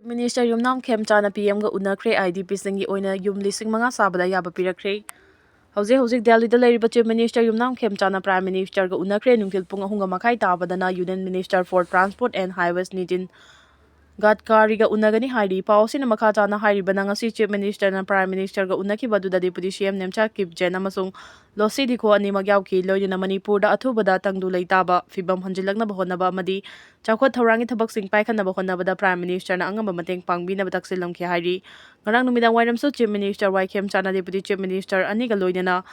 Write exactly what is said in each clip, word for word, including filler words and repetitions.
Minister ꯌꯨꯝꯅꯥꯝ ꯈꯦꯝꯆꯥꯅ P M ꯒ ꯎꯅꯈ꯭ꯔꯦ꯫ I D P ꯁꯤꯡꯒꯤ ꯑꯣꯏꯅ ꯌꯨꯝ ꯂꯤꯁꯤꯡ ꯃꯉꯥ ꯁꯥꯕꯗ ꯑꯌꯥꯕ ꯄꯤꯔꯛꯈ꯭ꯔꯦ꯫ ꯍꯧꯖꯤꯛ ꯍꯧꯖꯤꯛ ꯗꯦꯜꯂꯤꯗ ꯂꯩꯔꯤꯕ Chief Minister ꯌꯨꯝꯅꯥꯝ ꯈꯦꯝꯆꯥꯅ Prime Minister ꯒ ꯎꯅꯈ꯭ꯔꯦ꯫ ꯅꯨꯡꯊꯤꯜ ꯄꯨꯡ ꯑꯍꯨꯝꯒ ꯃꯈꯥꯏ ꯇꯥꯕꯗꯅ Union Minister for Transport and Highways Nitin ꯒꯗꯀꯥꯔꯤꯒ ꯎꯅꯒꯅꯤ ꯍꯥꯏꯔꯤ꯫ ꯄꯥꯎ ꯑꯁꯤꯅ ꯃꯈꯥ ꯇꯥꯅ ꯍꯥꯏꯔꯤꯕꯅ, ꯉꯁꯤ Chief Minister ꯅ Prime Minister ꯒ ꯎꯅꯈꯤꯕ ꯑꯗꯨꯗ Deputy C M Nemcha keep ꯖꯦꯟ ꯑꯃꯁꯨꯡ ꯂꯣꯁꯤ ꯗꯤꯈꯣ ꯑꯅꯤꯃꯛ ꯌꯥꯎꯈꯤ꯫ ꯂꯣꯏꯅꯅ ꯃꯅꯤꯄꯨꯔꯗ ꯑꯊꯨꯕꯗ ꯇꯪꯗꯨ ꯂꯩꯇꯥꯕ ꯐꯤꯕꯝ ꯍꯟꯖꯤꯜꯂꯛꯅꯕ ꯍꯣꯠꯅꯕ ꯑꯃꯗꯤ ꯆꯥꯎꯈꯠ ꯊꯧꯔꯥꯡꯒꯤ ꯊꯕꯛꯁꯤꯡ ꯄꯥꯏꯈꯠꯅꯕ ꯍꯣꯠꯅꯕꯗ Prime Minister ꯅ ꯑꯉꯝꯕ ꯃꯇꯦꯡ ꯄꯥꯡꯕꯤꯅꯕ ꯇꯛꯁꯤꯜꯂꯝꯈꯤ ꯍꯥꯏꯔꯤ꯫ ꯉꯔꯥꯡ ꯅꯨꯃꯤꯗꯥꯡ ꯋꯥꯏꯔꯝꯁꯨ Chief Minister ꯋꯥꯏ ꯈꯦꯝꯆꯥꯅ Deputy Chief Minister ꯑꯅꯤꯒ ꯂꯣꯏꯅꯅ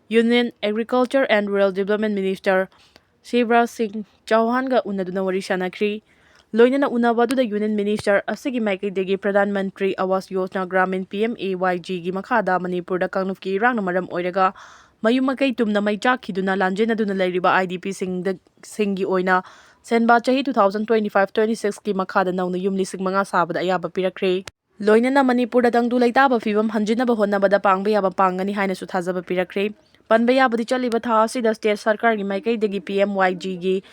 Union Agriculture and Rural Development Minister ꯁꯤꯕ꯭ꯔꯥꯖ ꯁꯤꯡ ꯆꯧꯍꯥꯟꯒ ꯎꯅꯗꯨꯅ ꯋꯥꯔꯤ ꯁꯥꯟꯅꯈ꯭ꯔꯤ꯫ ꯂꯣꯏꯅꯅ ꯎꯅꯕ ꯑꯗꯨꯗ Union Minister ꯑꯁꯤꯒꯤ ꯃꯥꯏꯀꯩꯗꯒꯤ Pradhan Mantri Awas Yojana Gramin P M A Y G ꯒꯤ ꯃꯈꯥꯗ ꯃꯅꯤꯄꯨꯔꯗ ꯀꯥꯡꯂꯨꯞꯀꯤ ꯏꯔꯥꯡꯅ ꯃꯔꯝ ꯑꯣꯏꯔꯒ ꯃꯌꯨꯝ ꯃꯀꯩ ꯇꯨꯝꯅ ꯃꯩ ꯆꯥꯛꯈꯤꯗꯨꯅ ꯂꯥꯟꯖꯦꯟꯅꯗꯨꯅ ꯂꯩꯔꯤꯕ I D P ꯁꯤꯡꯗ, ꯁꯤꯡꯒꯤ ꯑꯣꯏꯅ ꯁꯦꯟꯕꯥ ꯆꯍꯤ two thousand twenty-five twenty-six ꯀꯤ ꯃꯈꯥꯗ ꯅꯧꯅ ꯌꯨꯝ ꯂꯤꯁꯤꯡ ꯃꯉꯥ ꯁꯥꯕꯗ ꯑꯌꯥꯕ ꯄꯤꯔꯛꯈ꯭ꯔꯦ꯫ ꯂꯣꯏꯅꯅ ꯃꯅꯤꯄꯨꯔꯗ ꯇꯪꯗꯨ ꯂꯩꯇꯥꯕ ꯐꯤꯕꯝ ꯍꯟꯖꯤꯟꯅꯕ ꯍꯣꯠꯅꯕꯗ ꯄꯥꯡꯕ ꯌꯥꯕ ꯄꯥꯡꯒꯅꯤ ꯍꯥꯏꯅꯁꯨ ꯊꯥꯖꯕ ꯄꯤꯔꯛꯈ꯭ꯔꯦ꯫ ꯄꯟꯕ ꯌꯥꯕꯗꯤ, ꯆꯠꯂꯤꯕ ꯊꯥ ꯑꯁꯤꯗ state ꯁꯔꯀꯥꯔꯒꯤ ꯃꯥꯏꯀꯩꯗꯒꯤ P M Y G ꯒꯤ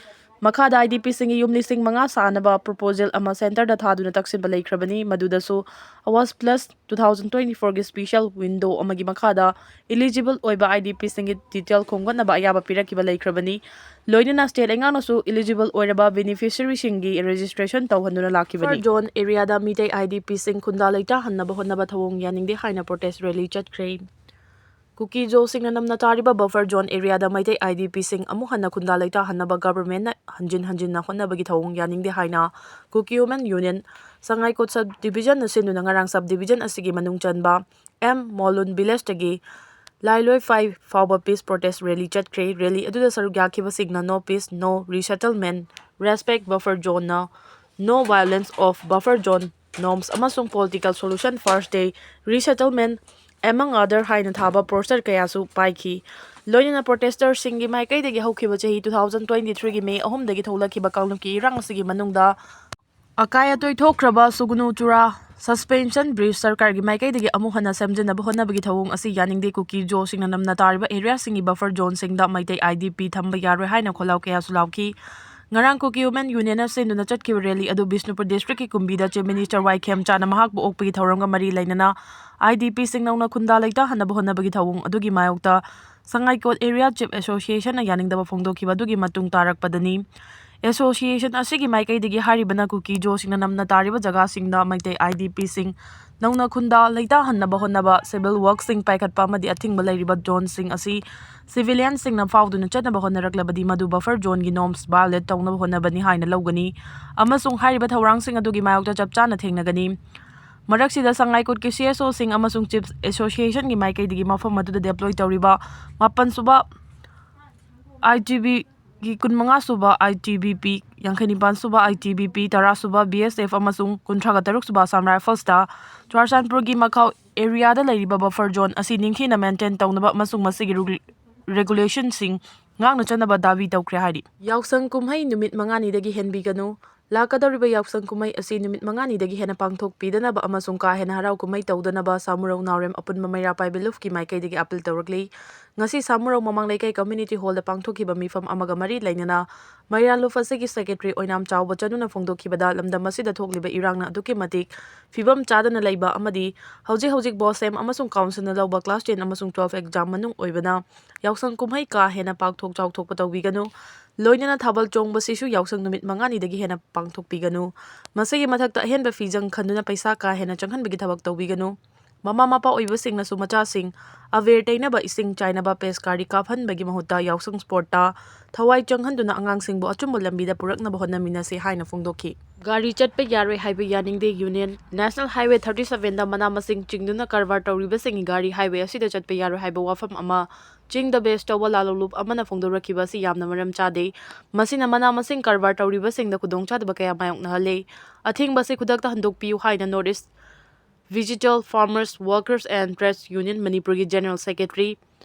ꯃꯈꯥꯗ I D P ꯁꯤꯡꯒꯤ ꯌꯨꯝ ꯂꯤꯁꯤꯡ ꯃꯉꯥ ꯁꯥꯅꯕ proposal ꯑꯃ centre ꯗ ꯊꯥꯗꯨꯅ ꯇꯛꯁꯤꯟꯕ ꯂꯩꯈ꯭ꯔꯕꯅꯤ꯫ ꯃꯗꯨꯗꯁꯨ Awas Plus two thousand twenty-four ꯒꯤ special window ꯑꯃꯒꯤ ꯃꯈꯥꯗ eligible ꯑꯣꯏꯕ I D P ꯁꯤꯡꯒꯤ detail ꯈꯣꯝꯒꯠꯅꯕ ꯑꯌꯥꯕ ꯄꯤꯔꯛꯈꯤꯕ ꯂꯩꯈ꯭ꯔꯕꯅꯤ꯫ ꯂꯣꯏꯅꯅ state ꯂꯩꯉꯥꯛꯅꯁꯨ eligible ꯑꯣꯏꯔꯕ beneficiary ꯁꯤꯡꯒꯤ registration ꯇꯧꯍꯟꯗꯨꯅ ꯂꯥꯛꯈꯤꯕꯅꯤ꯫ Buffer zone area the Meitei I D P ꯁꯤꯡ ꯈꯨꯟꯗꯥ ꯂꯩꯇꯥꯍꯟꯅꯕ ꯍꯣꯠꯅꯕ ꯊꯧꯑꯣꯡ ꯌꯥꯅꯤꯡꯗꯦ ꯍꯥꯏꯅ protest rally ꯆꯠꯈ꯭ꯔꯦ꯫ ꯀꯨꯀꯤ-ꯖꯣꯁꯤꯡꯅ ꯅꯝꯅ ꯇꯥꯔꯤꯕ buffer zone area the Meitei I D P ꯁꯤꯡ ꯑꯃꯨꯛ ꯍꯟꯅ ꯈꯨꯟꯗꯥ ꯂꯩꯇꯥꯍꯟꯅꯕ government ꯅ ꯍꯟꯖꯤꯟ ꯍꯟꯖꯤꯟꯅ ꯍꯣꯠꯅꯕꯒꯤ ꯊꯧꯑꯣꯡ ꯌꯥꯅꯤꯡꯗꯦ ꯍꯥꯏꯅ ꯀꯨꯀꯤ Women Union ꯁꯉꯥꯏꯀꯣꯠ sub division ꯅ ꯁꯤꯟꯗꯨꯅ ꯉꯔꯥꯡ sub division ꯑꯁꯤꯒꯤ ꯃꯅꯨꯡ ꯆꯟꯕ M ꯃꯣꯂꯨꯟ village ꯇꯒꯤ ꯂꯥꯏꯂꯣꯏ ꯐꯥꯏꯚ ꯐꯥꯎꯕ peace protest rally ꯆꯠꯈ꯭ꯔꯦ꯫ Rally ꯑꯗꯨꯗ ꯁꯔꯨꯛ ꯌꯥꯈꯤꯕꯁꯤꯡꯅ No Peace, No Resettlement, Respect Buffer Zone ꯅ No Violence of Buffer Zone Norms ꯑꯃꯁꯨꯡ Political Solution First Day Resettlement among other ꯍꯥꯏꯅ ꯊꯥꯕ poster ꯀꯌꯥꯁꯨ ꯄꯥꯏꯈꯤ꯫ ꯂꯣꯏꯅꯅ protester ꯁꯤꯡꯒꯤ ꯃꯥꯏꯀꯩꯗꯒꯤ ꯍꯧꯈꯤꯕ ꯆꯍꯤ two thousand twenty-three ꯒꯤ May ꯑꯍꯨꯝꯗꯒꯤ ꯊꯣꯛꯂꯛꯈꯤꯕ ꯀꯥꯡꯂꯨꯞꯀꯤ ꯏꯔꯥꯡ ꯑꯁꯤꯒꯤ ꯃꯅꯨꯡꯗ ꯑꯀꯥꯏ ꯑꯇꯣꯏ ꯊꯣꯛꯈ꯭ꯔꯕ ꯁꯨꯒꯅꯨ ꯆꯨꯔꯥ suspension bridge ꯁꯔꯀꯥꯔꯒꯤ ꯃꯥꯏꯀꯩꯗꯒꯤ ꯑꯃꯨꯛ ꯍꯟꯅ ꯁꯦꯝꯖꯤꯟꯅꯕ ꯍꯣꯠꯅꯕꯒꯤ ꯊꯧꯑꯣꯡ ꯑꯁꯤ ꯌꯥꯅꯤꯡꯗꯦ꯫ ꯀꯨꯀꯤ-ꯖꯣꯁꯤꯡꯅ ꯅꯝꯅ ꯇꯥꯔꯤꯕ area ꯁꯤꯡꯒꯤ buffer zone ꯁꯤꯡꯗ ꯃꯩꯇꯩ I D P ꯊꯝꯕ ꯌꯥꯔꯣꯏ ꯍꯥꯏꯅ ꯈꯣꯜꯂꯥꯎ ꯀꯌꯥꯁꯨ ꯂꯥꯎꯈꯤ꯫ ꯉꯔꯥꯡ ꯀꯨꯀꯤ ꯋꯨꯃꯦꯟ ꯌꯨꯅꯤꯌꯟꯅ ꯁꯤꯟꯗꯨꯅ ꯆꯠꯈꯤꯕ ꯔꯦꯂꯤ ꯑꯗꯨ ꯕꯤꯁꯅꯨꯄꯨꯔ ꯗꯤꯁꯇ꯭ꯔꯤꯛꯀꯤ ꯀꯨꯝꯕꯤꯗ ꯆꯤꯐ ꯃꯤꯅꯤꯁꯇꯔ ꯋꯥꯏ ꯈꯦꯝꯆꯥꯅ ꯃꯍꯥꯛꯄꯨ ꯑꯣꯛꯄꯒꯤ ꯊꯧꯔꯝꯒ ꯃꯔꯤ ꯂꯩꯅꯅ ꯑꯥꯏ ꯗꯤ ꯄꯤꯁꯤꯡ ꯅꯧꯅ ꯈꯨꯟꯗꯥ ꯂꯩꯇꯥꯍꯟꯅꯕ ꯍꯣꯠꯅꯕꯒꯤ ꯊꯧꯑꯣꯡ ꯑꯗꯨꯒꯤ ꯃꯥꯌꯣꯛꯇ ꯁꯉꯥꯏꯀꯣꯠ ꯑꯦꯔꯤꯌꯥ ꯆꯤꯐ ꯑꯦꯁꯣꯁꯤꯌꯦꯁꯟꯅ ꯌꯥꯅꯤꯡꯗꯕ ꯐꯣꯡꯗꯣꯛꯈꯤꯕ ꯑꯗꯨꯒꯤ ꯃꯇꯨꯡ ꯇꯥꯔꯛꯄꯗꯅꯤ꯫ ꯑꯦꯁꯣꯁꯤꯌꯦꯁꯟ ꯑꯁꯤꯒꯤ ꯃꯥꯏꯀꯩꯗꯒꯤ ꯍꯥꯏꯔꯤꯕꯅ ꯀꯨꯀꯤꯖꯣꯁꯤꯡꯅ ꯅꯝꯅ ꯇꯥꯔꯤꯕ ꯖꯒꯥꯁꯤꯡꯗ ꯃꯩꯇꯩ ꯑꯥꯏ ꯗꯤ ꯄꯤꯁꯤꯡ ꯅꯧꯅ ꯈꯨꯟꯗꯥ ꯂꯩꯇꯥꯍꯟꯅꯕ ꯍꯣꯠꯅꯕ, ꯁꯤꯚꯤꯜ ꯋꯥꯔꯛꯁꯤꯡ ꯄꯥꯏꯈꯠꯄ ꯑꯃꯗꯤ ꯑꯊꯤꯡꯕ ꯂꯩꯔꯤꯕ ꯖꯣꯟꯁꯤꯡ ꯑꯁꯤ ꯁꯤꯚꯤꯂꯤꯌꯟꯁꯤꯡꯅ ꯐꯥꯎꯗꯨꯅ ꯆꯠꯅꯕ ꯍꯣꯠꯅꯔꯛꯂꯕꯗꯤ ꯃꯗꯨ ꯕꯐꯔ ꯖꯣꯟꯒꯤ ꯅꯣꯔꯝꯁ ꯚꯥꯏꯑꯣꯂꯦꯠ ꯇꯧꯅꯕ ꯍꯣꯠꯅꯕꯅꯤ ꯍꯥꯏꯅ ꯂꯧꯒꯅꯤ ꯑꯃꯁꯨꯡ ꯍꯥꯏꯔꯤꯕ ꯊꯧꯔꯥꯡꯁꯤꯡ ꯑꯗꯨꯒꯤ ꯃꯥꯌꯣꯛꯇ ꯆꯞ ꯆꯥꯅ ꯊꯦꯡꯅꯒꯅꯤ꯫ ꯃꯔꯛꯁꯤꯗ ꯁꯉꯥꯏꯀꯣꯠꯀꯤ ꯁꯤ ꯑꯦꯁ ꯑꯣꯁꯤꯡ ꯑꯃꯁꯨꯡ ꯆꯤꯐ ꯑꯦꯁꯣꯁꯤꯌꯦꯁꯟꯒꯤ ꯃꯥꯏꯀꯩꯗꯒꯤ ꯃꯐꯝ ꯑꯗꯨꯗ ꯗꯦꯄ꯭ꯂꯣꯏ ꯇꯧꯔꯤꯕ ꯃꯥꯄꯟ ꯁꯨꯕ ꯑꯥꯏ ꯇꯤ ꯕꯤꯒꯤ ꯀꯨꯟꯃꯉꯥ ꯁꯨꯕ ꯑꯥꯏ ꯇꯤ ꯕꯤ ꯄꯤ, ꯌꯥꯡꯈꯩ ꯅꯤꯄꯥꯟ ꯁꯨꯕ ꯑꯥꯏ ꯇꯤ ꯕꯤ ꯄꯤ, ꯇꯔꯥ ꯁꯨꯕ ꯕꯤ ꯑꯦꯁ ꯑꯦꯐ ꯑꯃꯁꯨꯡ ꯀꯨꯟꯊ꯭ꯔꯥꯒ ꯇꯔꯨꯛ ꯁꯨꯕ ꯑꯁꯥꯝ ꯔꯥꯏꯐꯜꯁꯇ ꯆꯨꯔꯥꯆꯥꯟꯄꯨꯔꯒꯤ ꯃꯈꯥꯎ ꯑꯦꯔꯤꯌꯥꯗ ꯂꯩꯔꯤꯕ ꯕꯐꯔ ꯖꯣꯟ ꯑꯁꯤ ꯅꯤꯡꯊꯤꯅ ꯃꯦꯟꯇꯦꯟ ꯇꯧꯅꯕ ꯑꯃꯁꯨꯡ ꯃꯁꯤꯒꯤ ꯔꯨ-, ꯔꯦꯒꯨꯂꯦꯁꯟꯁꯤꯡ ꯉꯥꯛꯅ ꯆꯠꯅꯕ ꯗꯥꯕꯤ ꯇꯧꯈ꯭ꯔꯦ ꯍꯥꯏꯔꯤ꯫ ꯌꯥꯎꯁꯪ ꯀꯨꯝꯍꯩ ꯅꯨꯃꯤꯠ ꯃꯉꯥꯅꯤꯗꯒꯤ ꯍꯦꯟꯕꯤꯒꯅꯨ꯫ ꯂꯥꯛꯀꯗꯧꯔꯤꯕ ꯌꯥꯎꯁꯪ ꯀꯨꯝꯍꯩ ꯑꯁꯤ ꯅꯨꯃꯤꯠ ꯃꯉꯥꯅꯤꯗꯒꯤ ꯍꯦꯟꯅ ꯄꯥꯡꯊꯣꯛꯄꯤꯗꯅꯕ ꯑꯃꯁꯨꯡ ꯀꯥ ꯍꯦꯟꯅ ꯍꯔꯥꯎ ꯀꯨꯝꯍꯩ ꯇꯧꯗꯅꯕ ꯁꯥꯃꯨꯔꯧ ꯅꯥꯎꯔꯦꯝ ꯑꯄꯨꯟꯕ ꯃꯩꯔꯥ ꯄꯥꯏꯕꯤ ꯂꯨꯞꯀꯤ ꯃꯥꯏꯀꯩꯗꯒꯤ ꯑꯥꯄꯤꯜ ꯇꯧꯔꯛꯂꯤ꯫ ꯉꯁꯤ ꯁꯥꯃꯨꯔꯧ ꯃꯃꯥꯡ ꯂꯩꯀꯥꯏ ꯀꯝꯃ꯭ꯌꯨꯅꯤꯇꯤ ꯍꯣꯜꯗ ꯄꯥꯡꯊꯣꯛꯈꯤꯕ ꯃꯤꯐꯝ ꯑꯃꯒ ꯃꯔꯤ ꯂꯩꯅꯅ ꯃꯩꯔꯥ ꯂꯨꯞ ꯑꯁꯤꯒꯤ ꯁꯦꯀ꯭ꯔꯦꯇꯔꯤ ꯑꯣꯏꯅꯥꯝ ꯆꯥꯎꯕ ꯆꯅꯨꯅ ꯐꯣꯡꯗꯣꯛꯈꯤꯕꯗ, ꯂꯝꯗꯝ ꯑꯁꯤꯗ ꯊꯣꯛꯂꯤꯕ ꯏꯔꯥꯡꯅ ꯑꯗꯨꯛꯀꯤ ꯃꯇꯤꯛ ꯐꯤꯕꯝ ꯆꯥꯗꯅ ꯂꯩꯕ ꯑꯃꯗꯤ ꯍꯧꯖꯤꯛ ꯍꯧꯖꯤꯛ ꯕꯣꯁ ꯑꯦꯝ ꯑꯃꯁꯨꯡ ꯀꯥꯎꯟꯁꯤꯜꯅ ꯂꯧꯕ ꯀ꯭ꯂꯥꯁ ꯇꯦꯟ ꯑꯃꯁꯨꯡ ꯇꯨꯋꯦꯜꯐ ꯑꯦꯛꯖꯥꯝ ꯃꯅꯨꯡ ꯑꯣꯏꯕꯅ ꯌꯥꯎꯁꯪ ꯀꯨꯝꯍꯩ ꯀꯥ ꯍꯦꯟꯅ ꯄꯥꯛꯊꯣꯛ ꯆꯥꯎꯊꯣꯛꯄ ꯇꯧꯕꯤꯒꯅꯨ꯫ ꯂꯣꯏꯅꯅ ꯊꯥꯕꯜ ꯆꯣꯡꯕꯁꯤꯁꯨ ꯌꯥꯎꯁꯪ ꯅꯨꯃꯤꯠ ꯃꯉꯥꯅꯤꯗꯒꯤ ꯍꯦꯟꯅ ꯄꯥꯡꯊꯣꯛꯄꯤꯒꯅꯨ꯫ ꯃꯁꯤꯒꯤ ꯃꯊꯛꯇ ꯑꯍꯦꯟꯕ ꯐꯤꯖꯪ ꯈꯟꯗꯨꯅ ꯄꯩꯁꯥ ꯀꯥ ꯍꯦꯟꯅ ꯆꯪꯍꯟꯕꯒꯤ ꯊꯕꯛ ꯇꯧꯕꯤꯒꯅꯨ꯫ ꯃꯃꯥ ꯃꯄꯥ ꯑꯣꯏꯕꯁꯤꯡꯅꯁꯨ ꯃꯆꯥꯁꯤꯡ ꯑꯕꯦꯔ ꯇꯩꯅꯕ, ꯏꯁꯤꯡ ꯆꯥꯏꯅꯕ, ꯄꯦꯁꯀꯥꯔꯤ ꯀꯥꯞꯍꯟꯕꯒꯤ ꯃꯍꯨꯠꯇ ꯌꯥꯎꯁꯪ ꯁ꯭ꯄꯣꯔꯠꯇ ꯊꯋꯥꯏ ꯆꯪꯍꯟꯗꯨꯅ ꯑꯉꯥꯡꯁꯤꯡꯕꯨ ꯑꯆꯨꯝꯕ ꯂꯝꯕꯤꯗ ꯄꯨꯔꯛꯅꯕ ꯍꯣꯠꯅꯃꯤꯟꯅꯁꯤ ꯍꯥꯏꯅ ꯐꯣꯡꯗꯣꯛꯈꯤ꯫ ꯒꯥꯔꯤ ꯆꯠꯄ ꯌꯥꯔꯣꯏ ꯍꯥꯏꯕ ꯌꯥꯅꯤꯡꯗꯦ ꯌꯨꯅꯤꯌꯟ꯫ ꯅꯦꯁꯅꯦꯜ ꯍꯥꯏꯋꯦ ꯊꯥꯔꯇꯤ ꯁꯚꯦꯟꯗ ꯃꯅꯥ ꯃꯁꯤꯡ ꯆꯤꯡꯗꯨꯅ ꯀꯔꯕꯥꯔ ꯇꯧꯔꯤꯕꯁꯤꯡꯒꯤ ꯒꯥꯔꯤ ꯍꯥꯏꯋꯦ ꯑꯁꯤꯗ ꯆꯠꯄ ꯌꯥꯔꯣꯏ ꯍꯥꯏꯕ ꯋꯥꯐꯝ ꯑꯃ ꯆꯤꯡꯗ ꯕꯦꯁ ꯇꯧꯕ ꯂꯥꯂꯣꯡꯂꯨꯞ ꯑꯃꯅ ꯐꯣꯡꯗꯣꯔꯛꯈꯤꯕ ꯑꯁꯤ ꯌꯥꯝꯅ ꯃꯔꯝ ꯆꯥꯗꯦ꯫ ꯃꯁꯤꯅ ꯃꯅꯥ ꯃꯁꯤꯡ ꯀꯔꯕꯥꯔ ꯇꯧꯔꯤꯕꯁꯤꯡꯗ ꯈꯨꯗꯣꯡꯆꯥꯗꯕ ꯀꯌꯥ ꯃꯥꯌꯣꯛꯅꯍꯜꯂꯦ꯫ ꯑꯊꯤꯡꯕ ꯑꯁꯤ ꯈꯨꯗꯛꯇ ꯍꯟꯗꯣꯛꯄꯤꯌꯨ ꯍꯥꯏꯅ North East Vegetable Farmers Workers and Trades Union ꯃꯅꯤꯄꯨꯔꯒꯤ ꯖꯦꯅꯔꯦꯜ ꯁꯦꯀ꯭ꯔꯦꯇꯔꯤ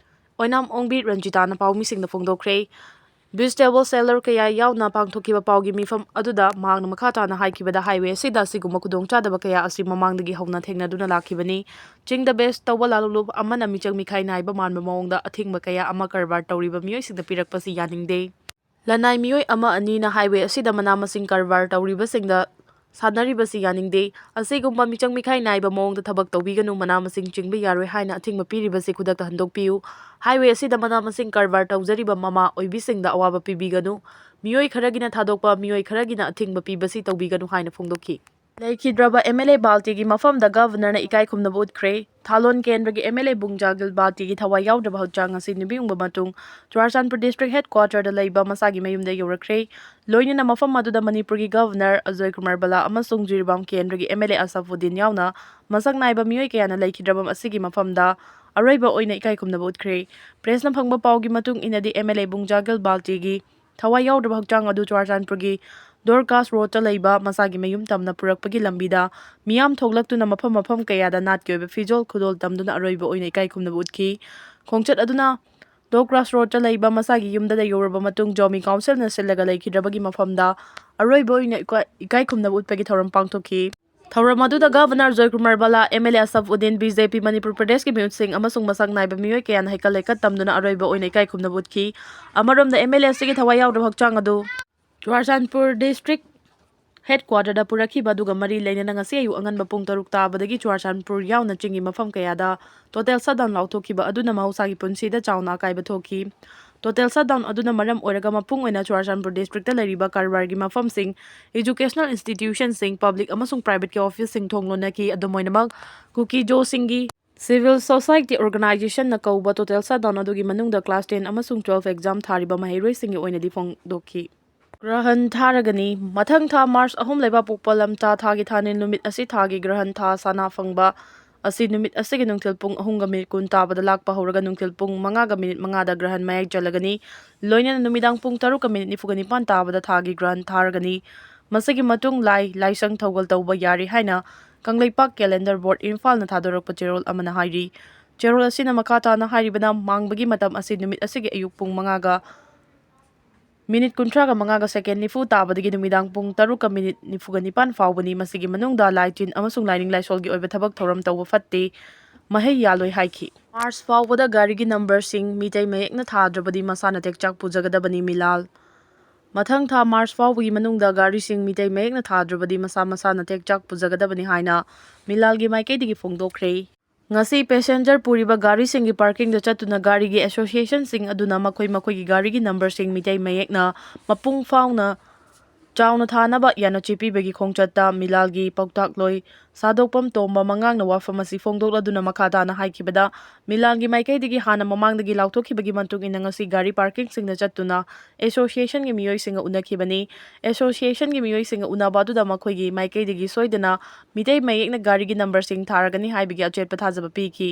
ꯑꯣꯏꯅꯥꯝ ꯑꯣꯡꯕꯤ ꯔꯟꯖꯤꯇꯥꯅ ꯄꯥꯎꯃꯤꯁꯤꯡꯗ ꯐꯣꯡꯗꯣꯛꯈ꯭ꯔꯦ꯫ ꯚꯤꯖꯤꯇꯦꯕꯜ ꯁꯦꯂꯔ ꯀꯌꯥ ꯌꯥꯎꯅ ꯄꯥꯡꯊꯣꯛꯈꯤꯕ ꯄꯥꯎꯒꯤ ꯃꯤꯐꯝ ꯑꯗꯨꯗ ꯃꯍꯥꯛꯅ ꯃꯈꯥ ꯇꯥꯅ ꯍꯥꯏꯈꯤꯕꯗ, ꯍꯥꯏꯋꯦ ꯑꯁꯤꯗ ꯑꯁꯤꯒꯨꯝꯕ ꯈꯨꯗꯣꯡꯆꯥꯗꯕ ꯀꯌꯥ ꯑꯁꯤ ꯃꯃꯥꯡꯗꯒꯤ ꯍꯧꯅ ꯊꯦꯡꯅꯗꯨꯅ ꯂꯥꯛꯈꯤꯕꯅꯤ꯫ ꯆꯤꯡꯗ ꯕꯦꯁ ꯇꯧꯕ ꯂꯥꯂꯣꯡꯂꯨꯞ ꯑꯃꯅ ꯃꯤꯆꯪ ꯃꯤꯈꯥꯏ ꯅꯥꯏꯕ ꯃꯥꯟꯕ ꯃꯑꯣꯡꯗ ꯑꯊꯤꯡꯕ ꯀꯌꯥ ꯑꯃ ꯀꯔꯕꯥꯔ ꯇꯧꯔꯤꯕ ꯃꯤꯑꯣꯏꯁꯤꯡꯗ ꯄꯤꯔꯛꯄꯁꯤ ꯌꯥꯅꯤꯡꯗꯦ꯫ ꯂꯅꯥꯏ ꯃꯤꯑꯣꯏ ꯑꯃ ꯑꯅꯤꯅ ꯍꯥꯏꯋꯦ ꯑꯁꯤꯗ ꯃꯅꯥ ꯃꯁꯤꯡ ꯀꯔꯕꯥꯔ ꯇꯧꯔꯤꯕꯁꯤꯡꯗ ꯁꯥꯟꯅꯔꯤꯕꯁꯤ ꯌꯥꯅꯤꯡꯗꯦ꯫ ꯑꯁꯤꯒꯨꯝꯕ ꯃꯤꯆꯪ ꯃꯤꯈꯥꯏ ꯅꯥꯏꯕ ꯃꯑꯣꯡꯗ ꯊꯕꯛ ꯇꯧꯕꯤꯒꯅꯨ, ꯃꯅꯥ ꯃꯁꯤꯡ ꯆꯤꯡꯕ ꯌꯥꯔꯣꯏ ꯍꯥꯏꯅ ꯑꯊꯤꯡꯕ ꯄꯤꯔꯤꯕꯁꯤ ꯈꯨꯗꯛꯇ ꯍꯟꯗꯣꯛꯄꯤꯌꯨ꯫ ꯍꯥꯏꯋꯦ ꯑꯁꯤꯗ ꯃꯅꯥ ꯃꯁꯤꯡ ꯀꯔꯕꯥꯔ ꯇꯧꯖꯔꯤꯕ ꯃꯃꯥ ꯑꯣꯏꯕꯤꯁꯤꯡꯗ ꯑꯋꯥꯕ ꯄꯤꯕꯤꯒꯅꯨ꯫ ꯃꯤꯑꯣꯏ ꯈꯔꯒꯤꯅ ꯊꯥꯗꯣꯛꯄ, ꯃꯤꯑꯣꯏ ꯈꯔꯒꯤꯅ ꯑꯊꯤꯡꯕ ꯄꯤꯕꯁꯤ ꯇꯧꯕꯤꯒꯅꯨ ꯍꯥꯏꯅ ꯐꯣꯡꯗꯣꯛꯈꯤ꯫ ꯂꯩꯈꯤꯗ꯭ꯔꯕ ꯑꯦꯝ ꯑꯦꯜ ꯑꯦ ꯕꯥꯜꯇꯤꯒꯤ ꯃꯐꯝꯗ ꯒꯕꯔꯅꯔꯅ ꯏꯀꯥꯏ ꯈꯨꯝꯅꯕ ꯎꯠꯈ꯭ꯔꯦ꯫ ꯊꯥꯂꯣꯟ ꯀꯦꯟꯗ꯭ꯔꯒꯤ ꯑꯦꯝ ꯑꯦꯜ ꯑꯦ ꯕꯨꯡꯖꯥꯒꯤꯜ ꯕꯥꯜꯇꯤꯒꯤ ꯊꯋꯥꯏ ꯌꯥꯎꯗ꯭ꯔꯕ ꯍꯛꯆꯥꯡ ꯑꯁꯤ ꯅꯤꯕꯤꯌꯨꯡꯕ ꯃꯇꯨꯡ ꯆꯨꯔꯥꯆꯥꯟꯄꯨꯔ ꯗꯤꯁꯇ꯭ꯔꯤꯛ ꯍꯦꯗ ꯀ꯭ꯋꯥꯇꯔꯗ ꯂꯩꯕ ꯃꯁꯥꯒꯤ ꯃꯌꯨꯝꯗ ꯌꯧꯔꯛꯈ꯭ꯔꯦ꯫ ꯂꯣꯏꯅꯅ ꯃꯐꯝ ꯑꯗꯨꯗ ꯃꯅꯤꯄꯨꯔꯒꯤ ꯒꯕꯔꯅꯔ ꯑꯖꯣꯏ ꯀꯨꯃꯥꯔ ꯕꯂꯥ ꯑꯃꯁꯨꯡ ꯖꯤꯔꯤꯕꯥꯝ ꯀꯦꯟꯗ꯭ꯔꯒꯤ ꯑꯦꯝ ꯑꯦꯜ ꯑꯦ ꯑꯁꯐꯨꯗꯤꯟ ꯌꯥꯎꯅ ꯃꯁꯛ ꯅꯥꯏꯕ ꯃꯤꯑꯣꯏ ꯀꯌꯥꯅ ꯂꯩꯈꯤꯗ꯭ꯔꯕ ꯑꯁꯤꯒꯤ ꯃꯐꯝꯗ ꯑꯔꯣꯏꯕ ꯑꯣꯏꯅ ꯏꯀꯥꯏ ꯈꯨꯝꯅꯕ ꯎꯠꯈ꯭ꯔꯦ꯫ ꯄ꯭ꯔꯦꯁꯅ ꯐꯪꯕ ꯄꯥꯎꯒꯤ ꯃꯇꯨꯡ ꯏꯟꯅꯗꯤ ꯑꯦꯝ ꯑꯦꯜ ꯑꯦ ꯕꯨꯡꯖꯥꯒꯤꯜ ꯕꯥꯜꯇꯤꯒꯤ ꯊꯋꯥꯏ ꯌꯥꯎꯗ꯭ꯔꯕ ꯍꯛꯆꯥꯡ ꯑꯗꯨ ꯆꯨꯔꯥꯆꯥꯟꯄꯨꯔꯒꯤ ꯗꯣꯔꯀꯥꯁ ꯔꯣꯗꯇ ꯂꯩꯕ ꯃꯁꯥꯒꯤ ꯃꯌꯨꯝ ꯇꯝꯅ ꯄꯨꯔꯛꯄꯒꯤ ꯂꯝꯕꯤꯗ ꯃꯤꯌꯥꯝ ꯊꯣꯛꯂꯛꯇꯨꯅ ꯃꯐꯝ ꯃꯐꯝ ꯀꯌꯥꯗ ꯅꯥꯠꯀꯤ ꯑꯣꯏꯕ ꯐꯤꯖꯣꯜ ꯈꯨꯗꯣꯜ ꯇꯝꯗꯨꯅ ꯑꯔꯣꯏꯕ ꯑꯣꯏꯅ ꯏꯀꯥꯏ ꯈꯨꯝꯅꯕ ꯎꯠꯈꯤ꯫ ꯈꯣꯡꯆꯠ ꯑꯗꯨꯅ ꯗꯣꯔꯀꯥꯁ ꯔꯣꯗꯇ ꯂꯩꯕ ꯃꯁꯥꯒꯤ ꯌꯨꯝꯗ ꯌꯧꯔꯕ ꯃꯇꯨꯡ ꯖꯣꯃꯤ ꯀꯥꯎꯟꯁꯤꯜꯅ ꯁꯤꯜꯂꯒ ꯂꯩꯈꯤꯗ꯭ꯔꯕꯒꯤ ꯃꯐꯝꯗ ꯑꯔꯣꯏꯕ ꯑꯣꯏꯅ ꯏꯀꯥꯏ ꯏꯀꯥꯏ ꯈꯨꯝꯅꯕ ꯎꯠꯄꯒꯤ ꯊꯧꯔꯝ ꯄꯥꯡꯊꯣꯛꯈꯤ꯫ ꯊꯧꯔꯝ ꯑꯗꯨꯗ ꯒꯕꯔꯅꯔ ꯖꯣꯏꯀꯨꯃꯥꯔ ꯕꯂꯥ, M L A Ashab Uddin, B J P Manipur ꯄ꯭ꯔꯗꯦꯁꯀꯤ ꯃꯤꯍꯨꯠꯁꯤꯡ ꯑꯃꯁꯨꯡ ꯃꯁꯛ ꯅꯥꯏꯕ ꯃꯤꯑꯣꯏ ꯀꯌꯥꯅ ꯍꯩꯀꯠ ꯂꯩꯀꯠ ꯇꯝꯗꯨꯅ ꯑꯔꯣꯏꯕ ꯑꯣꯏꯅ ꯏꯀꯥꯏ ꯈꯨꯝꯅꯕ ꯎꯠꯈꯤ꯫ ꯑꯃꯔꯣꯝꯗ, ꯑꯦꯝ ꯑꯦꯜ ꯑꯦ ꯑꯁꯤꯒꯤ ꯊꯋꯥꯏ ꯌꯥꯎꯗ꯭ꯔꯕ ꯍꯛꯆꯥꯡ ꯑꯗꯨ ꯆꯨꯔꯥꯆꯥꯟꯄꯨꯔ ꯗꯤꯁꯇ꯭ꯔꯤꯛ ꯍꯦꯗ ꯀ꯭ꯋꯥꯇꯔꯗ ꯄꯨꯔꯛꯈꯤꯕ ꯑꯗꯨꯒ ꯃꯔꯤ ꯂꯩꯅꯅ ꯉꯁꯤ ꯑꯌꯨꯛ ꯑꯉꯟꯕ ꯄꯨꯡ ꯇꯔꯨꯛ ꯇꯥꯕꯗꯒꯤ ꯆꯨꯔꯥꯆꯥꯟꯄꯨꯔ ꯌꯥꯎꯅ ꯆꯤꯡꯒꯤ ꯃꯐꯝ ꯀꯌꯥꯗ ꯇꯣꯇꯦꯜ ꯁꯠꯗꯥꯎꯟ ꯂꯥꯎꯊꯣꯛꯈꯤꯕ ꯑꯗꯨꯅ ꯃꯍꯧꯁꯥꯒꯤ ꯄꯨꯟꯁꯤꯗ ꯆꯥꯎꯅ ꯑꯀꯥꯏꯕ ꯊꯣꯛꯈꯤ꯫ ꯇꯣꯇꯦꯜ ꯁꯠꯗꯥꯎꯟ ꯑꯗꯨꯅ ꯃꯔꯝ ꯑꯣꯏꯔꯒ ꯃꯄꯨꯡ ꯑꯣꯏꯅ ꯆꯨꯔꯥꯆꯥꯟꯄꯨꯔ ꯗꯤꯁꯇ꯭ꯔꯤꯛꯇ ꯂꯩꯔꯤꯕ ꯀꯔꯕꯥꯔꯒꯤ ꯃꯐꯝꯁꯤꯡ, ꯏꯖꯨꯀꯦꯁꯅꯦꯜ ꯏꯟꯁꯇꯤꯇ꯭ꯌꯨꯁꯟꯁꯤꯡ, ꯄꯕ꯭ꯂꯤꯛ ꯑꯃꯁꯨꯡ ꯄ꯭ꯔꯥꯏꯚꯦꯠꯀꯤ ꯑꯣꯐꯤꯁꯁꯤꯡ ꯊꯣꯡ ꯂꯣꯟꯅꯈꯤ꯫ ꯑꯗꯨꯝ ꯑꯣꯏꯅꯃꯛ, ꯀꯨꯀꯤꯖꯣꯁꯤꯡꯒꯤ ꯁꯤꯚꯤꯜ ꯁꯣꯁꯥꯏꯇꯤ ꯑꯣꯔꯒꯅꯥꯏꯖꯦꯁꯟꯅ ꯀꯧꯕ ꯇꯣꯇꯦꯜ ꯁꯠꯗꯥꯎꯟ ꯑꯗꯨꯒꯤ ꯃꯅꯨꯡꯗ ꯀ꯭ꯂꯥꯁ ꯇꯦꯟ ꯑꯃꯁꯨꯡ ꯇꯨꯋꯦꯜꯐ ꯑꯦꯛꯖꯥꯝ ꯊꯥꯔꯤꯕ ꯃꯍꯩꯔꯣꯏꯁꯤꯡꯒꯤ ꯑꯣꯏꯅꯗꯤ ꯐꯣꯡꯗꯣꯛꯈꯤ꯫ ꯒ꯭ꯔꯍꯟ ꯊꯥꯔꯒꯅꯤ꯫ ꯃꯊꯪ ꯊꯥ ꯃꯥꯔꯆ ꯑꯍꯨꯝ ꯂꯩꯕꯥꯛꯄꯣꯛꯄ ꯂꯝꯇꯥ ꯊꯥꯒꯤ ꯊꯥꯅꯤꯜ ꯅꯨꯃꯤꯠ ꯑꯁꯤ ꯊꯥꯒꯤ ꯒ꯭ꯔꯍꯟ ꯊꯥ ꯁꯅꯥ ꯐꯪꯕ ꯑꯁꯤ ꯅꯨꯃꯤꯠ ꯑꯁꯤꯒꯤ ꯅꯨꯡꯊꯤꯜ ꯄꯨꯡ ꯑꯍꯨꯝꯒ ꯃꯤꯅꯤꯠ ꯀꯨꯟ ꯇꯥꯕꯗ ꯂꯥꯛꯄ ꯍꯧꯔꯒ ꯅꯨꯡꯊꯤꯜ ꯄꯨꯡ ꯃꯉꯥꯒ ꯃꯤꯅꯤꯠ ꯃꯉꯥꯗ ꯒ꯭ꯔꯍꯟ ꯃꯌꯥꯏ ꯆꯜꯂꯒꯅꯤ꯫ ꯂꯣꯏꯅꯅ ꯅꯨꯃꯤꯗꯥꯡ ꯄꯨꯡ ꯇꯔꯨꯛꯀ ꯃꯤꯅꯤꯠ ꯅꯤꯐꯨꯒ ꯅꯤꯄꯥꯟ ꯇꯥꯕꯗ ꯊꯥꯒꯤ ꯒ꯭ꯔꯍꯟ ꯊꯥꯔꯒꯅꯤ꯫ ꯃꯁꯤꯒꯤ ꯃꯇꯨꯡ ꯂꯥꯏ, ꯂꯥꯏꯁꯪ ꯊꯧꯒꯜ ꯇꯧꯕ ꯌꯥꯔꯤ ꯍꯥꯏꯅ ꯀꯪꯂꯩꯄꯥꯛ ꯀꯦꯂꯦꯟꯗꯔ ꯕꯣꯔꯗ ꯏꯝꯐꯥꯜꯅ ꯊꯥꯗꯣꯔꯛꯄ ꯆꯦꯔꯣꯜ ꯑꯃꯅ ꯍꯥꯏꯔꯤ꯫ ꯆꯦꯔꯣꯜ ꯑꯁꯤꯅ ꯃꯈꯥ ꯇꯥꯅ ꯍꯥꯏꯔꯤꯕꯅ, ꯃꯥꯡꯕꯒꯤ ꯃꯇꯝ ꯑꯁꯤ ꯅꯨꯃꯤꯠ ꯑꯁꯤꯒꯤ ꯑꯌꯨꯛ ꯄꯨꯡ ꯃꯉꯥꯒ ꯃꯤꯅꯤꯠ ꯀꯨꯟꯊ꯭ꯔꯥꯒ ꯃꯉꯥꯒ ꯁꯦꯀꯦꯟ ꯅꯤꯐꯨ ꯇꯥꯕꯗꯒꯤ ꯅꯨꯃꯤꯗꯥꯡ ꯄꯨꯡ ꯇꯔꯨꯛꯀ ꯃꯤꯅꯤꯠ ꯅꯤꯐꯨꯒ ꯅꯤꯄꯥꯟ ꯐꯥꯎꯕꯅꯤ꯫ ꯃꯁꯤꯒꯤ ꯃꯅꯨꯡꯗ ꯂꯥꯏ ꯇꯤꯟ ꯑꯃꯁꯨꯡ ꯂꯥꯏꯅꯤꯡ ꯂꯥꯏꯁꯣꯜꯒꯤ ꯑꯣꯏꯕ ꯊꯕꯛ ꯊꯧꯔꯝ ꯇꯧꯕ ꯐꯠꯇꯦ꯫ ꯃꯍꯩ ꯌꯥꯜꯂꯣꯏ ꯍꯥꯏꯈꯤ꯫ ꯃꯥꯔꯆ ꯐꯥꯎꯕꯗ ꯒꯥꯔꯤꯒꯤ ꯅꯝꯕꯔꯁꯤꯡ ꯃꯤꯇꯩ ꯃꯌꯦꯛꯅ ꯊꯥꯗ꯭ꯔꯕꯗꯤ ꯃꯁꯥꯅ ꯇꯦꯛꯆꯥꯛ ꯄꯨꯖꯒꯗꯕꯅꯤ꯫ ꯃꯤꯂꯥꯜ ꯃꯊꯪ ꯊꯥ ꯃꯥꯔꯆ ꯐꯥꯎꯕꯒꯤ ꯃꯅꯨꯡꯗ ꯒꯥꯔꯤꯁꯤꯡ ꯃꯤꯇꯩ ꯃꯌꯦꯛꯅ ꯊꯥꯗ꯭ꯔꯕꯗꯤ ꯃꯁꯥ ꯃꯁꯥꯅ ꯇꯦꯛꯆꯥꯛ ꯄꯨꯖꯒꯗꯕꯅꯤ ꯍꯥꯏꯅ ꯃꯤꯂꯥꯜꯒꯤ ꯃꯥꯏꯀꯩꯗꯒꯤ ꯐꯣꯡꯗꯣꯛꯈ꯭ꯔꯦ꯫ ꯉꯁꯤ ꯄꯦꯁꯦꯟꯖꯔ ꯄꯨꯔꯤꯕ ꯒꯥꯔꯤꯁꯤꯡꯒꯤ ꯄꯥꯔꯀꯤꯡꯗ ꯆꯠꯇꯨꯅ ꯒꯥꯔꯤꯒꯤ ꯑꯦꯁꯣꯁꯤꯌꯦꯁꯟꯁꯤꯡ ꯑꯗꯨꯅ ꯃꯈꯣꯏ ꯃꯈꯣꯏꯒꯤ ꯒꯥꯔꯤꯒꯤ ꯅꯝꯕꯔꯁꯤꯡ ꯃꯤꯇꯩ ꯃꯌꯦꯛꯅ ꯃꯄꯨꯡ ꯐꯥꯎꯅ ꯆꯥꯎꯅ ꯊꯥꯅꯕ ꯌꯥꯅꯆꯦ ꯄꯤꯕꯒꯤ ꯈꯣꯡꯆꯠꯇ ꯃꯤꯂꯥꯜꯒꯤ ꯄꯥꯎꯇꯥꯛꯂꯣꯏ ꯁꯥꯗꯣꯛꯄꯝ ꯇꯣꯝꯕ ꯃꯉꯥꯡꯅ ꯋꯥꯐꯝ ꯑꯁꯤ ꯐꯣꯡꯗꯣꯛꯂꯗꯨꯅ ꯃꯈꯥ ꯇꯥꯅ ꯍꯥꯏꯈꯤꯕꯗ, ꯃꯤꯂꯥꯜꯒꯤ ꯃꯥꯏꯀꯩꯗꯒꯤ ꯍꯥꯟꯅ ꯃꯃꯥꯡꯗꯒꯤ ꯂꯥꯎꯊꯣꯛꯈꯤꯕꯒꯤ ꯃꯇꯨꯡ ꯏꯟꯅ ꯉꯁꯤ ꯒꯥꯔꯤ ꯄꯥꯔꯀꯤꯡꯁꯤꯡꯗ ꯆꯠꯇꯨꯅ ꯑꯦꯁꯣꯁꯤꯌꯦꯁꯟꯒꯤ ꯃꯤꯑꯣꯏꯁꯤꯡꯒ ꯎꯅꯈꯤꯕꯅꯤ꯫ ꯑꯦꯁꯣꯁꯤꯌꯦꯁꯟꯒꯤ ꯃꯤꯑꯣꯏꯁꯤꯡꯒ ꯎꯅꯕ ꯑꯗꯨꯗ ꯃꯈꯣꯏꯒꯤ ꯃꯥꯏꯀꯩꯗꯒꯤ ꯁꯣꯏꯗꯅ ꯃꯤꯇꯩ ꯃꯌꯦꯛꯅ ꯒꯥꯔꯤꯒꯤ ꯅꯝꯕꯔꯁꯤꯡ ꯊꯥꯔꯒꯅꯤ ꯍꯥꯏꯕꯒꯤ ꯑꯆꯦꯠꯄ ꯊꯥꯖꯕ ꯄꯤꯈꯤ꯫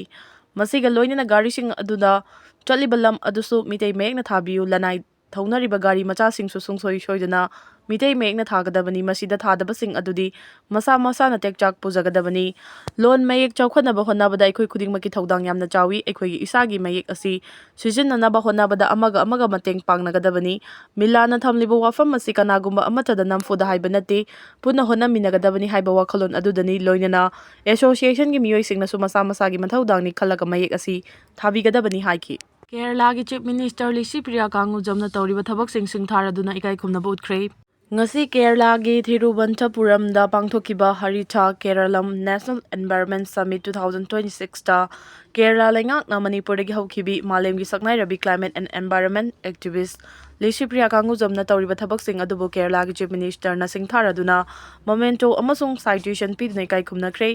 ꯃꯁꯤꯒ ꯂꯣꯏꯅꯅ ꯒꯥꯔꯤꯁꯤꯡ ꯑꯗꯨꯗ ꯆꯠꯂꯤꯕ ꯂꯝ ꯑꯗꯨꯁꯨ ꯃꯤꯇꯩ ꯃꯌꯦꯛꯅ ꯊꯥꯕꯤꯌꯨ, ꯂꯅꯥꯏ ꯊꯧꯅꯔꯤꯕ ꯒꯥꯔꯤ ꯃꯆꯥꯁꯤꯡꯁꯨ ꯁꯨꯡꯁꯣꯏ ꯁꯣꯏꯗꯅ ꯃꯤꯇꯩ ꯃꯌꯦꯛꯅ ꯊꯥꯒꯗꯕꯅꯤ꯫ ꯃꯁꯤꯗ ꯊꯥꯗꯕꯁꯤꯡ ꯑꯗꯨꯗꯤ ꯃꯁꯥ ꯃꯁꯥꯅ ꯇꯦꯛꯆꯥꯛ ꯄꯨꯖꯒꯗꯕꯅꯤ꯫ ꯂꯣꯟ ꯃꯌꯦꯛ ꯆꯥꯎꯈꯠꯅꯕ ꯍꯣꯠꯅꯕꯗ ꯑꯩꯈꯣꯏ ꯈꯨꯗꯤꯡꯃꯛꯀꯤ ꯊꯧꯗꯥꯡ ꯌꯥꯝꯅ ꯆꯥꯎꯏ꯫ ꯑꯩꯈꯣꯏꯒꯤ ꯏꯁꯥꯒꯤ ꯃꯌꯦꯛ ꯑꯁꯤ ꯁꯤꯖꯤꯟꯅꯅꯕ ꯍꯣꯠꯅꯕꯗ ꯑꯃꯒ ꯑꯃꯒ ꯃꯇꯦꯡ ꯄꯥꯡꯅꯒꯗꯕꯅꯤ꯫ ꯃꯤꯂꯥꯜꯅ ꯊꯝꯂꯤꯕ ꯋꯥꯐꯝ ꯑꯁꯤ ꯀꯅꯥꯒꯨꯝꯕ ꯑꯃꯠꯇꯗ ꯅꯝꯐꯨꯗ ꯍꯥꯏꯕ ꯅꯠꯇꯦ, ꯄꯨꯟꯅ ꯍꯣꯠꯅꯃꯤꯟꯅꯒꯗꯕꯅꯤ ꯍꯥꯏꯕ ꯋꯥꯈꯜꯂꯣꯟ ꯑꯗꯨꯗꯅꯤ꯫ ꯂꯣꯏꯅꯅ ꯑꯦꯁꯣꯁꯤꯌꯦꯁꯟꯒꯤ ꯃꯤꯑꯣꯏꯁꯤꯡꯅꯁꯨ ꯃꯁꯥ ꯃꯁꯥꯒꯤ ꯃꯊꯧꯗꯥꯡꯅꯤ ꯈꯜꯂꯒ ꯃꯌꯦꯛ ꯑꯁꯤ ꯊꯥꯕꯤꯒꯗꯕꯅꯤ ꯍꯥꯏꯈꯤ꯫ ꯀꯦꯔꯂꯥꯒꯤ ꯆꯤꯐ ꯃꯤꯅꯤꯁꯇꯔ ꯂꯤꯁꯤ ꯄ꯭ꯔꯤꯌꯥ ꯀꯥꯡꯉꯨꯖꯝꯅ ꯇꯧꯔꯤꯕ ꯊꯕꯛꯁꯤꯡ ꯁꯤꯡꯊꯥꯔꯗꯨꯅ ꯏꯀꯥꯏ ꯈꯨꯝꯅꯕ ꯎꯠꯈ꯭ꯔꯦ꯫ ꯉꯁꯤ ꯀꯦꯔꯂꯥꯒꯤ ꯊꯤꯔꯨꯕꯟꯊꯄꯨꯔꯝꯗ ꯄꯥꯡꯊꯣꯛꯈꯤꯕ ꯍꯔꯤꯊꯥ ꯀꯦꯔꯂꯝ National Environment Summit two thousand twenty sixꯇ Kerala ꯂꯩꯉꯥꯛꯅ ꯃꯅꯤꯄꯨꯔꯗꯒꯤ ꯍꯧꯈꯤꯕꯤ ꯃꯥꯂꯦꯝꯒꯤ ꯁꯛꯅꯥꯏꯔꯕꯤ climate and environment activist ꯂꯤꯁꯤ Priya ꯀꯥꯡꯉꯨꯖꯝꯅ ꯇꯧꯔꯤꯕ ꯊꯕꯛꯁꯤꯡ ꯑꯗꯨꯕꯨ ꯀꯦꯔꯂꯥꯒꯤ ꯆꯤꯐ ꯃꯤꯅꯤꯁꯇꯔꯅ ꯁꯤꯡꯊꯥꯔꯗꯨꯅ ꯃꯣꯃꯦꯟꯇꯣ ꯑꯃꯁꯨꯡ ꯁꯥꯏꯇꯦꯁꯟ ꯄꯤꯗꯨꯅ ꯏꯀꯥꯏ ꯈꯨꯝꯅꯈ꯭ꯔꯦ꯫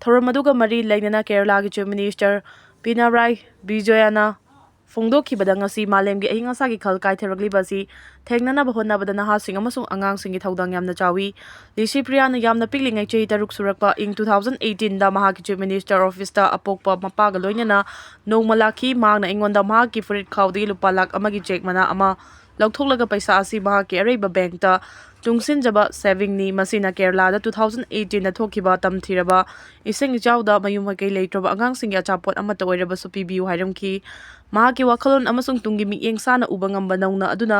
ꯊꯧꯔꯝ ꯑꯗꯨꯒ ꯃꯔꯤ ꯂꯩꯅꯅ ꯀꯦꯔꯂꯥꯒꯤ ꯆꯤꯐ ꯃꯤꯅꯤꯁꯇꯔ ꯄꯤꯅꯔꯥꯏ ꯕꯤꯖꯌꯅ ꯐꯣꯡꯗꯣꯛꯈꯤꯕꯗ, ꯉꯁꯤ ꯃꯥꯂꯦꯝꯒꯤ ꯑꯏꯪ ꯑꯁꯥꯒꯤ ꯈꯜ ꯀꯥꯏꯊꯔꯛꯂꯤꯕ ꯑꯁꯤ ꯊꯦꯡꯅꯅꯕ ꯍꯣꯠꯅꯕꯗ ꯅꯍꯥꯁꯤꯡ ꯑꯃꯁꯨꯡ ꯑꯉꯥꯡꯁꯤꯡꯒꯤ ꯊꯧꯗꯥꯡ ꯌꯥꯝꯅ ꯆꯥꯎꯏ꯫ ꯂꯤꯁꯤ ꯄ꯭ꯔꯤꯌꯥꯅ ꯌꯥꯝꯅ ꯄꯤꯛꯂꯤꯉꯩ, ꯆꯍꯤ ꯇꯔꯨꯛ ꯁꯨꯔꯛꯄ, ꯏꯪ two thousand eighteenꯗ ꯃꯍꯥꯛꯀꯤ ꯆꯤꯐ ꯃꯤꯅꯤꯁꯇꯔ ꯑꯣꯐꯤꯁꯇ ꯑꯄꯣꯛꯄ ꯃꯄꯥꯒ ꯂꯣꯏꯅꯅ ꯅꯣꯡꯃ ꯂꯥꯛꯈꯤ꯫ ꯃꯍꯥꯛꯅ ꯑꯩꯉꯣꯟꯗ ꯃꯍꯥꯛꯀꯤ ꯐꯨꯔꯤꯠ ꯈꯥꯎꯗꯒꯤ ꯂꯨꯄꯥ ꯂꯥꯈ ꯑꯃꯒꯤ ꯆꯦꯛ ꯃꯅꯥ ꯑꯃ ꯂꯧꯊꯣꯛꯂꯒ ꯄꯩꯁꯥ ꯑꯁꯤ ꯃꯍꯥꯛꯀꯤ ꯑꯔꯩꯕ ꯕꯦꯡꯛꯇ ꯇꯨꯡꯁꯤꯟꯖꯕ savingꯅꯤ꯫ ꯃꯁꯤꯅ ꯀꯦꯔꯂꯥꯗ two thousand eighteenꯗ ꯊꯣꯛꯈꯤꯕ ꯇꯝꯊꯤꯔꯕ ꯏꯁꯤꯡ ꯏꯆꯥꯎꯗ ꯃꯌꯨꯝ ꯃꯀꯩ ꯂꯩꯇ꯭ꯔꯕ ꯑꯉꯥꯡꯁꯤꯡꯒꯤ ꯑꯆꯥꯄꯣꯠ ꯑꯃꯠꯇ ꯑꯣꯏꯔꯕꯁꯨ ꯄꯤꯕꯤꯌꯨ ꯍꯥꯏꯔꯝꯈꯤ꯫ ꯃꯍꯥꯛꯀꯤ ꯋꯥꯈꯜꯂꯣꯟ ꯑꯃꯁꯨꯡ ꯇꯨꯡꯒꯤ ꯃꯤꯠꯌꯦꯡ ꯁꯥꯅ ꯎꯕ ꯉꯝꯕ ꯅꯧꯅ ꯑꯗꯨꯅ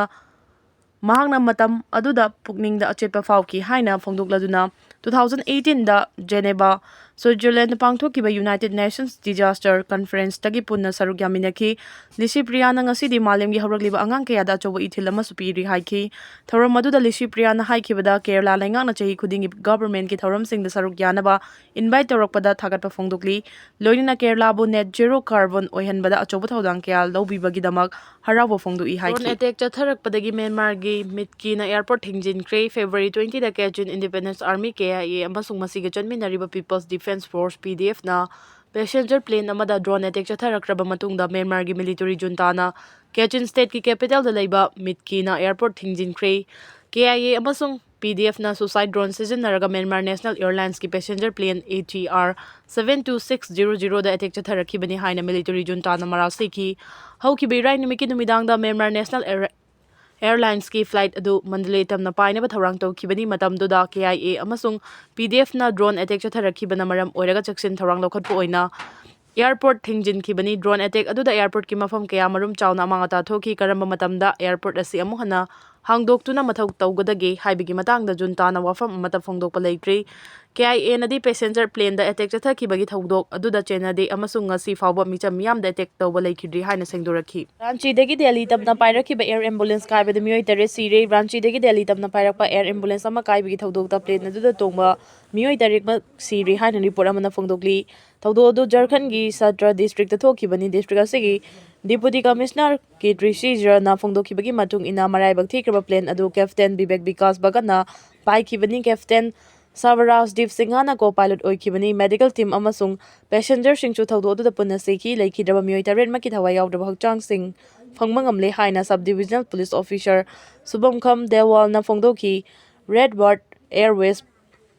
ꯃꯍꯥꯛꯅ ꯃꯇꯝ ꯑꯗꯨꯗ ꯄꯨꯛꯅꯤꯡꯗ ꯑꯆꯦꯠꯄ ꯐꯥꯎꯈꯤ ꯍꯥꯏꯅ ꯐꯣꯡꯗꯣꯛꯂꯗꯨꯅ, two thousand eighteenꯗ ꯖꯦꯅꯦꯕꯥ ꯁ꯭ꯋꯤꯠꯖꯔꯂꯦꯟꯗ ꯄꯥꯡꯊꯣꯛꯈꯤꯕ United Nations Disaster Conferenceꯇꯒꯤ ꯄꯨꯟꯅ ꯁꯔꯨꯛ ꯌꯥꯃꯤꯟꯅꯈꯤ꯫ ꯂꯤꯁꯤ ꯄ꯭ꯔꯤꯌꯥꯅ ꯉꯁꯤꯗꯤ ꯃꯥꯂꯦꯝꯒꯤ ꯍꯧꯔꯛꯂꯤꯕ ꯑꯉꯥꯡ ꯀꯌꯥꯗ ꯑꯆꯧꯕ ꯏꯊꯤꯜ ꯑꯃꯁꯨ ꯄꯤꯔꯤ ꯍꯥꯏꯈꯤ꯫ ꯊꯧꯔꯝ ꯑꯗꯨꯗ ꯂꯤꯁꯤ ꯄ꯭ꯔꯤꯌꯥꯅ ꯍꯥꯏꯈꯤꯕꯗ, ꯀꯦꯔꯂꯥ ꯂꯩꯉꯥꯛꯅ ꯆꯍꯤ ꯈꯨꯗꯤꯡꯒꯤ governmentꯀꯤ ꯊꯧꯔꯝꯁꯤꯡꯗ ꯁꯔꯨꯛ ꯌꯥꯅꯕ invite ꯇꯧꯔꯛꯄꯗ ꯊꯥꯒꯠꯄ ꯐꯣꯡꯗꯣꯛꯂꯤ꯫ ꯂꯣꯏꯅꯅ ꯀꯦꯔꯂꯥꯕꯨ net zero carbon ꯑꯣꯏꯍꯟꯕꯗ ꯑꯆꯧꯕ ꯊꯧꯗꯥꯡ ꯀꯌꯥ ꯂꯧꯕꯤꯕꯒꯤꯗꯃꯛ ꯍꯔꯥꯎꯕ ꯐꯣꯡꯗꯣꯛꯏ ꯍꯥꯏꯈꯤ꯫ Drone attack ꯆꯠꯊꯔꯛꯄꯗꯒꯤ ꯃ꯭ꯌꯥꯟꯃꯥꯔꯒꯤ ꯃꯤꯠꯀꯤꯅ airport ꯊꯤꯡꯖꯤꯟꯈ꯭ꯔꯦ꯫ February twentyꯗ Kachin Independence Army, K I A, ꯑꯃꯁꯨꯡ ꯃꯁꯤꯒ ꯆꯠꯃꯤꯟꯅꯔꯤꯕ People's Defence Force, P D Fꯅ passenger plane ꯑꯃꯗ drone attack ꯆꯠꯊꯔꯛꯈ꯭ꯔꯕ ꯃꯇꯨꯡꯗ ꯃ꯭ꯌꯥꯟꯃꯥꯔꯒꯤ military juntaꯅ Kachin stateꯀꯤ capitalꯗ ꯂꯩꯕ ꯃꯤꯠꯀꯤꯅ airport ꯊꯤꯡꯖꯤꯟꯈ꯭ꯔꯦ꯫ K I A ꯑꯃꯁꯨꯡ P D Fꯅ suicide drone ꯁꯤꯖꯤꯟꯅꯔꯒ Myanmar National Airlinesꯀꯤ passenger plane A T R seven two six zero zeroꯗ attack ꯆꯠꯊꯔꯛꯈꯤꯕꯅꯤ ꯍꯥꯏꯅ military juntaꯅ ꯃꯔꯥꯜ ꯁꯤꯈꯤ꯫ ꯍꯧꯈꯤꯕ ꯏꯔꯥꯏ ꯅꯨꯃꯤꯠꯀꯤ ꯅꯨꯃꯤꯗꯥꯡꯗ Myanmar National Air-, Airlinesꯀꯤ flight ꯑꯗꯨ ꯃꯟꯗꯂꯦ ꯇꯝꯅ ꯄꯥꯏꯅꯕ ꯊꯧꯔꯥꯡ ꯇꯧꯈꯤꯕꯅꯤ꯫ ꯃꯇꯝꯗꯨꯗ K I A ꯑꯃꯁꯨꯡ P D Fꯅ drone attack ꯆꯠꯊꯔꯛꯈꯤꯕꯅ ꯃꯔꯝ ꯑꯣꯏꯔꯒ ꯆꯦꯛꯁꯤꯟ ꯊꯧꯔꯥꯡ ꯂꯧꯈꯠꯄ ꯑꯣꯏꯅ airport ꯊꯤꯡꯖꯤꯟꯈꯤꯕꯅꯤ꯫ Drone attack ꯑꯗꯨꯗ airportꯀꯤ ꯃꯐꯝ ꯀꯌꯥꯃꯔꯨꯝ ꯆꯥꯎꯅ ꯑꯃꯥꯡ ꯑꯇꯥ ꯊꯣꯛꯈꯤ꯫ ꯀꯔꯝꯕ ꯃꯇꯝꯗ airport ꯑꯁꯤ ꯑꯃꯨꯛ ꯍꯟꯅ ꯍꯥꯡꯗꯣꯛꯇꯨꯅ ꯃꯊꯧ ꯇꯧꯒꯗꯒꯦ ꯍꯥꯏꯕꯒꯤ ꯃꯇꯥꯡꯗ juntaꯅ ꯋꯥꯐꯝ ꯑꯃꯠꯇ ꯐꯣꯡꯗꯣꯛꯄ ꯂꯩꯇ꯭ꯔꯤ꯫ K I Aꯅꯗꯤ passenger planeꯗ attack ꯆꯠꯊꯈꯤꯕꯒꯤ ꯊꯧꯗꯣꯛ ꯑꯗꯨꯗ ꯆꯦꯟꯅꯗꯦ ꯑꯃꯁꯨꯡ ꯉꯁꯤ ꯐꯥꯎꯕ ꯃꯤꯆꯝ ꯃꯤꯌꯥꯝꯗ attack ꯇꯧꯕ ꯂꯩꯈꯤꯗ꯭ꯔꯤ ꯍꯥꯏꯅ ꯁꯦꯡꯗꯣꯔꯛꯈꯤ꯫ ꯔꯥꯟꯆꯤꯗꯒꯤ ꯗꯦꯜꯂꯤ ꯇꯝꯅ ꯄꯥꯏꯔꯛꯈꯤꯕ air ambulance ꯀꯥꯏꯕꯗ ꯃꯤꯑꯣꯏ ꯇꯔꯦꯠ ꯁꯤꯔꯦ꯫ ꯔꯥꯟꯆꯤꯗꯒꯤ ꯗꯦꯜꯂꯤ ꯇꯝꯅ ꯄꯥꯏꯔꯛꯄ air ambulance ꯑꯃ ꯀꯥꯏꯕꯒꯤ ꯊꯧꯗꯣꯛꯇ plane ꯑꯗꯨꯗ ꯇꯣꯡꯕ ꯃꯤꯑꯣꯏ ꯇꯔꯦꯠꯃꯛ ꯁꯤꯔꯦ ꯍꯥꯏꯅ report ꯑꯃꯅ ꯐꯣꯡꯗꯣꯛꯂꯤ꯫ ꯊꯧꯗꯣꯛ ꯑꯗꯨ ꯖꯔꯈꯟꯒꯤ ꯁꯥꯇ꯭ꯔ districtꯇ ꯊꯣꯛꯈꯤꯕꯅꯤ꯫ District ꯑꯁꯤꯒꯤ Deputy Commissioner K Trishijana ꯐꯣꯡꯗꯣꯛꯈꯤꯕꯒꯤ ꯃꯇꯨꯡ ꯏꯟꯅ, ꯃꯔꯥꯏꯕꯛ ꯊꯤꯈ꯭ꯔꯕ plane ꯑꯗꯨ Captain Vivek Vikas Bhagatꯅ ꯄꯥꯏꯈꯤꯕꯅꯤ꯫ Captain Savarajdeep Singhana co-pilot ꯑꯣꯏꯈꯤꯕꯅꯤ꯫ Medical team ꯑꯃꯁꯨꯡ passengerꯁꯤꯡꯁꯨ ꯊꯧꯗꯣꯛ ꯑꯗꯨꯗ ꯄꯨꯟꯅ ꯁꯤꯈꯤ꯫ ꯂꯩꯈꯤꯗ꯭ꯔꯕ ꯃꯤꯑꯣꯏ ꯇꯔꯦꯠꯃꯛꯀꯤ ꯊꯋꯥꯏ ꯌꯥꯎꯗ꯭ꯔꯕ ꯍꯛꯆꯥꯡꯁꯤꯡ ꯐꯪꯕ ꯉꯝꯂꯦ ꯍꯥꯏꯅ Sub Divisional Police Officer Subhamkham Dewalꯅ ꯐꯣꯡꯗꯣꯛꯈꯤ꯫ Red Bird Airways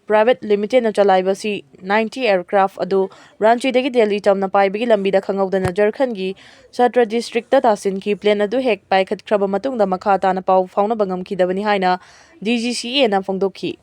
Private Limitedꯅ ꯆꯂꯥꯏꯕ C ninety aircraft ꯑꯗꯨ ꯔꯥꯟꯆꯤꯗꯒꯤ ꯗꯦꯜꯂꯤ ꯇꯝꯅ ꯄꯥꯏꯕꯒꯤ ꯂꯝꯕꯤꯗ ꯈꯪꯍꯧꯗꯅ ꯖꯔꯈꯟꯒꯤ ꯁꯥꯇ꯭ꯔ districtꯇ ꯇꯥꯁꯤꯟꯈꯤ꯫ Plane ꯑꯗꯨ ꯍꯦꯛ ꯄꯥꯏꯈꯠꯈ꯭ꯔꯕ ꯃꯇꯨꯡꯗ ꯃꯈꯥ ꯇꯥꯅ ꯄꯥꯎ ꯐꯥꯎꯅꯕ ꯉꯝꯈꯤꯗꯕꯅꯤ ꯍꯥꯏꯅ D G C Aꯅ ꯐꯣꯡꯗꯣꯛꯈꯤ꯫